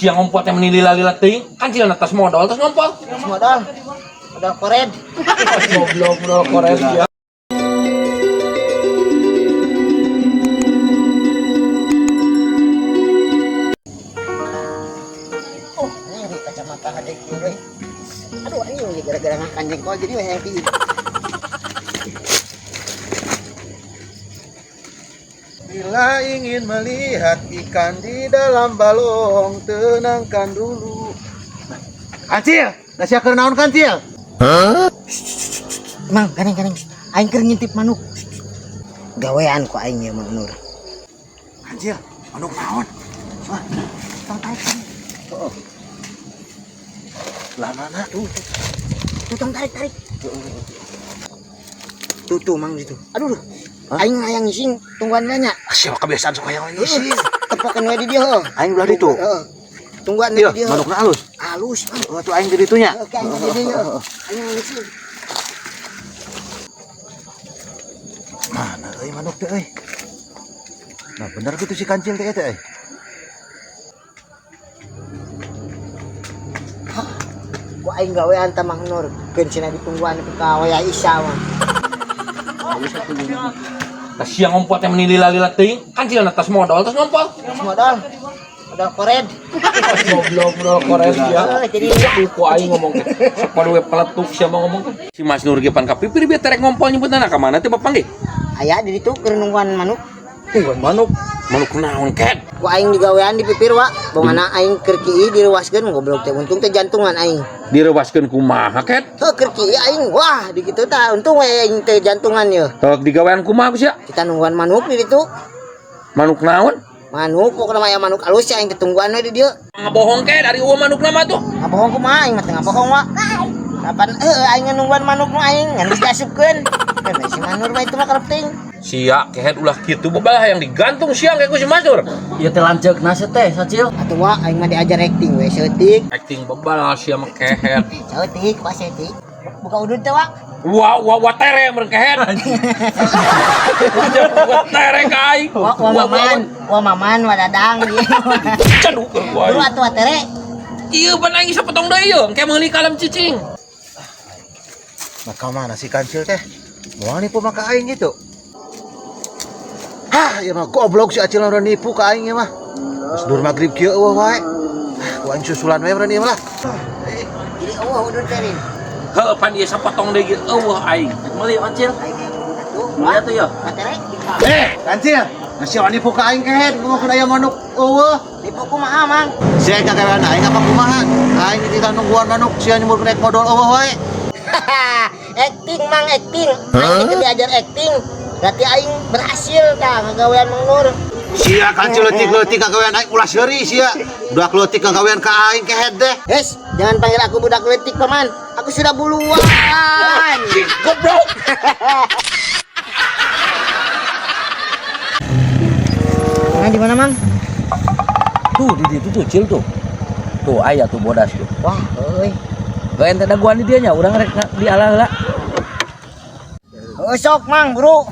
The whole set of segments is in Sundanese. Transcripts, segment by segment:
Sia ngompol teh meni lila-lila teuing, kan cilana tas modal tas ngompol. Tas modal. Modal kored. Goblok modal kored ya. Oh, ini kacamata ada kieu. Aduh, anjing gara-gara ngakan jengkol jadi we happy. Bila ingin melihat ikan di dalam balong, tenangkan dulu. Kancil, da sia keur naon kancil? Mang, ganeng-ganeng. Aing keur ngintip manuk. Gawean ku aing ieu Mang Nur. Kancil, manuk naon? Wah, tong tarik. Heeh. Lah mana? Tuh, tuh. Tuh tong tarik, tarik. Tuh, tuh Mang situ. Aduh, duh. Aing hayang ngising, tungguan nya. Sia kebiasaan sok hayang ngising. Tepokan we di dieu heuh. Aing belah ditu. Heeh. Tungguan we Iya, di dieu. manukna alus. Halus, Mang. Oh, tuh aing di ditu nya. Oke, aing di dieu. Aing ngising. Mana euy manuk teh euy? Nah, bener gitu si kancil teh eta euy. Ku aing gawean ta Mang Nur. Keun cenah ditungguan ku ka waya Isa mah. Tah sia ngompol teh meni lila-lila teuing, kan cilana tas modal tas ngompol. Tas modal. Modal kored. Goblok modal kored ya. Heeh, jadi Ku aing ngomong teh. Sapadu we peletuk sia mah ngomong teh. Si Mas Nur ge pan kapipir bieu terek ngompol nyebutna ka mana teh bapak ge? aya di ditu keur nungguan manuk. Tungguan manuk. Manuk naon ket? Ku aing digawean di pipir wa. Bongana aing keur kieu direwaskeun goblok teh untung teh jantungan aing. Direwaskeun kumaha ket? Heuh keur kieu aing wah di kitu tah untung we aing teh jantungan ye. Teu digawean kumaha ku sia? Kita nungguan manuk di ditu. Manuk naon? Manuk pokokna mah aya manuk alus ya aing teh tungguan we di dieu. Ngabohong ket ari eueuh manukna mah tuh. Ngabohong kumaha aing mah teu ngabohong wa. Kapan heuh aing nungguan manuk nu aing ngan geus diasupkeun. Kan si Manur mah itu mah kerep ting. Sia kehet ulah kitu babalah yang digantung siang kayak ku si Mas Nur. Ieu teh lanceuk na teh sacil. Atuh wa aing mah diajar acting we seutik. Acting bebal sia mah kehet. Seutik wa seutik. Buka udud teh wa. Wah, wah, wah tere meureun kehet. Wah, tere ka aing. Wa wa maman, wa maman wa dadang. Caduh ke gua. Buru atuh wa tere. Ieu pan aing sapotong deui ieu, engke meuli kalem cicing. Nah, ka mana si kancil teh? Moal nipu mah ka aing gitu. Hah, ieu mah goblok si acil udah nipu ka aing ieu mah. Geus dur magrib kieu eueuh wae. Ah, ku aing susulan we meureun ieu mah lah. Jadi eueuh udud teh rin. Heuh pan ieu sapotong deui ge eueuh aing. Meuli kancil. Aing yang udud atuh. Meuli atuh ya. Wa tere. Eh, kancil, nah sia nipu ka aing kehed, ngomongkeun aya manuk eueuh. Nipu kumaha mang? Sia kagawean aing apa kumaha? Aing dititah nungguan manuk, sia nyebut naik modal eueuh wae. Acting mang acting. Aing teh diajar acting. Berarti aing berhasil tah ngagawean Mang Nur. Sia kancil leutik-leutik kagawean aing ulah seuri sia. Budak leutik kagawean ka aing kehed deh. Hes, jangan panggil aku budak leutik paman. Aku sudah buluan. Goblok. Nah, di mana mang? Tuh di ditu tuh cil tuh. Tuh aya tuh bodas tuh. Wah, euy. Gak ente daguan di dieu nya urang rek di ala heula. Heuh sok mang, bro.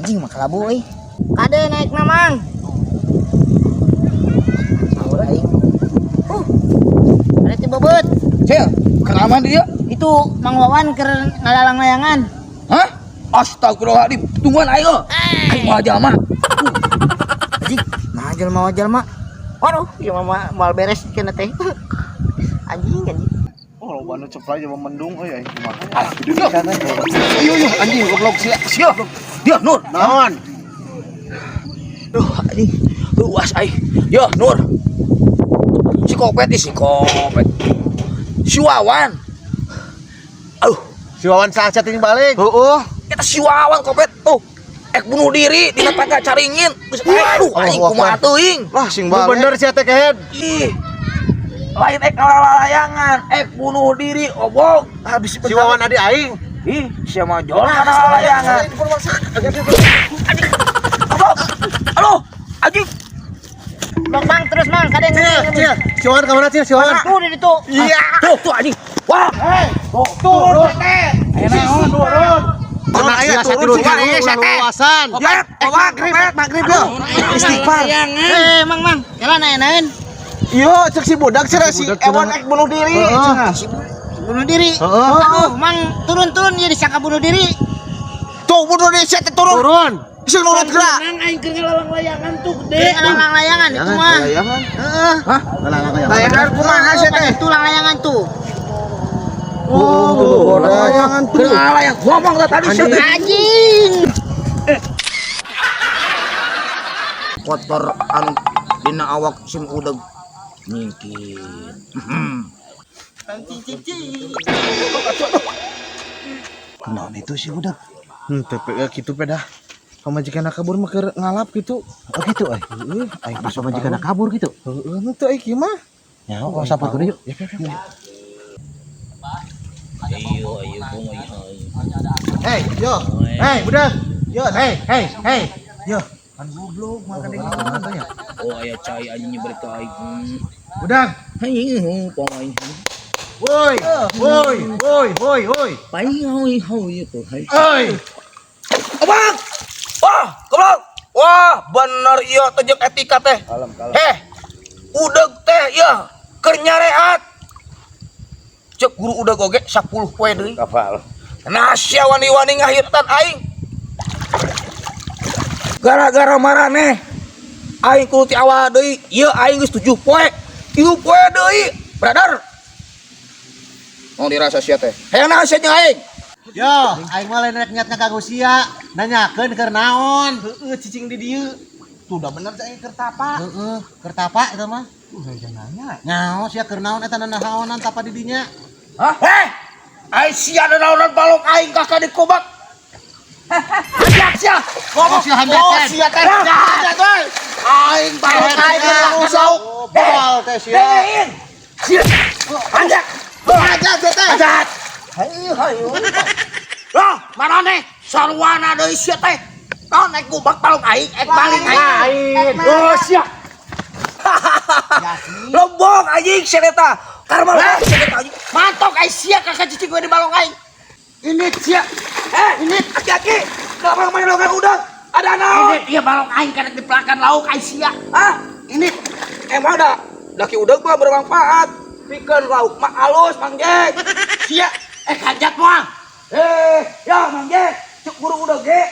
Anjing mah kalabu euy. Kade naik na mang. Sahur aing. Ada ti bobot. Cil, kenapa dia? Itu Mang Wawan keur ngalalang layangan. Hah? Astagfirullahaladzim, tungguan aing oh. Aing mau jalma. Anjing, nah jelma jelma. Waduh, ieu mah moal beres kena teh. Anjing anjing. Oh, loba nu ceplay jeung mendung euy aing kumaha. Ayo yo anjing goblok sia. Sia. Dia Nur. Naon? Duh, anjing. Luas aing. Yo, Nur. Si kopet ih, si kopet. Si Wawan. Aduh, Si Wawan saha ting balik. Heueuh. kita si Wawan kopet. Tuh. Ek bunuh diri dina tangga caringin. Geus aduh anjing Allahu kumaha Akbar. teuing. Lah sing balik. Bener sia teh kehed. Ih. Lain ek ngalayangan, ek bunuh diri obong. Habis Si Wawan adi aing. Ih, siapa jol kana layangan. Obong. Aduh, anjing. Bang, bang terus mang, kade Cil, Cil, si Wawan ka mana Cil? Si Wawan. Tuh di ditu. Iya. Tuh, tuh anjing. Wah, Turun. Aya naon turun. Anak aya turun luasan. Ya, Maghrib, maghrib yo. Istighfar. Eh, Mang, Mang, jalan naon-naon. Yo, cek si budak cenah si Ewon ek bunuh diri. Cenah. Si bunuh diri. Heeh. Aduh, Mang, turun-turun ya disangka bunuh diri. Tuh bunuh diri sia teh turun. Turun. Sing nurut geura. Nang aing keur ngalalang layangan tuh gede. Eh, lalang layangan itu mah. Layangan. Heeh. Hah? Layangan kumaha sia teh? Itu layangan tuh. Oh, layangan tuh. Yang ngomong tadi sia teh. Anjing. Kotor anu dina awak sim udeg nyingkir. Kunaon itu sih budak? Tapi gitu pedah. Pamajikan kabur mah keur ngalap gitu. Oh gitu euy. Heeh, aing Pas pamajikan kabur gitu. Heeh, henteu aing kieu mah. Ya, oh sapatuna yuk. Ya, ya, ya. Ayo ayo kumaha. Hey, yo. Hey, budak. Yo, hey, hey, hey. Yo. Kan goblok makan di mana ya? Oh aya cai anjing nyebret ka aing. Budak. Hayu poy. Woi, woi, woi, woi, woi. Pai hoi hoi tuh hai. Oi. Abang. Wah, goblok. Wah, bener ieu teh jeung etika teh. Heh. Udeg teh ieu keur nyareat. Cek guru udeg oge 10 poe deui. Kapal. Nah, sia wani-wani ngahirtan aing. Gara-gara maraneh aing kudu ti awal deui, ieu aing geus 7 poe. 3 poe deui, brother. Mau dirasa sia teh. Hayang naon sia jeung aing? Yo, aing mah lain rek niat ngaganggu sia, nanyakeun keur naon. Heeh, cicing di dieu. Tuh udah bener cai keur tapa. Heeh, keur tapa eta mah. Tuh nanya. Nyaho sia keur naon eta nanaonan tapa di dinya. Hah? Heh! Aing sia naonan balong aing kakak dikubak. Hanjak sia. Oh, sia hanjak Oh, teh. sia teh. Hanjak teh. Aing balong aing langsung sauk. Oh, bal teh sia. Dengerin. Sia. Hanjak. Hanjak teh teh. Hanjak. Hayu hayu. Lah, marane sarwana deui sia teh. Naon naik gubak balong aing, ek baling aing. Oh, sia. Lombok anjing sia eta. Karma lah sia eta anjing. Mantok aing sia kakak cicing gue di balong aing. Ini sia. Eh, ini aki-aki. Kenapa main lokan udang? Ada naon? Ini dia balong aing karena dipelakan lauk aing sia. Ah, ini emang da daki udang mah bermanfaat. Pikeun lauk mah alus Mang Jack. Sia, eh kanjat moal. Eh, ya Mang Jack, cuk guru udang ge.